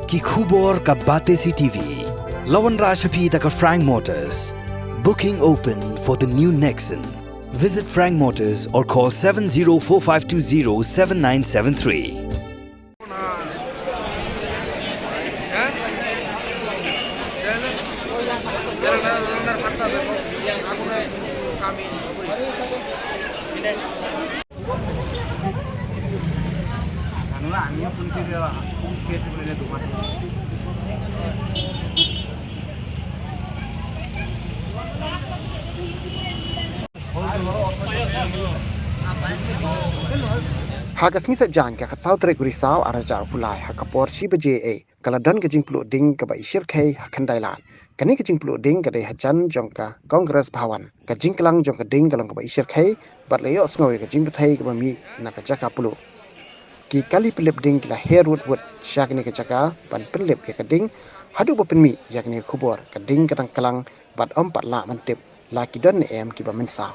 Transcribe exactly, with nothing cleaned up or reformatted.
Ki khubor ka Batesi T V. La wanrah sha phi da ka Frank Motors. Booking open for the new Nexon. Visit Frank Motors or call seven zero four five two zero seven nine seven three. Ha ka sngi Saitjaiñ ka khatsaw tarik u Risaw arhajar arphew lai ha ka por shi baje ei ka la don ka jingpluh ding kaba i shyrkhei ha Khyndailad. Kane ka jingpluh ding ka dei hajan jong ka Congress Bhawan. Ka jingklang jong ka ding ka long kaba i shyrkhei bad la ïohsngew ïa ka jingpyrthei kaba mih na ka jaka pluh. Ki kali pynlip ding ki la her wut wut sha kane ka jaka ban pynlip ïa ka ding. Haduh ba pynmih ïa kane ka khubor ka ding ka dang klang bad ym pat lah ban tip la ki don ne em kiba mynsaw.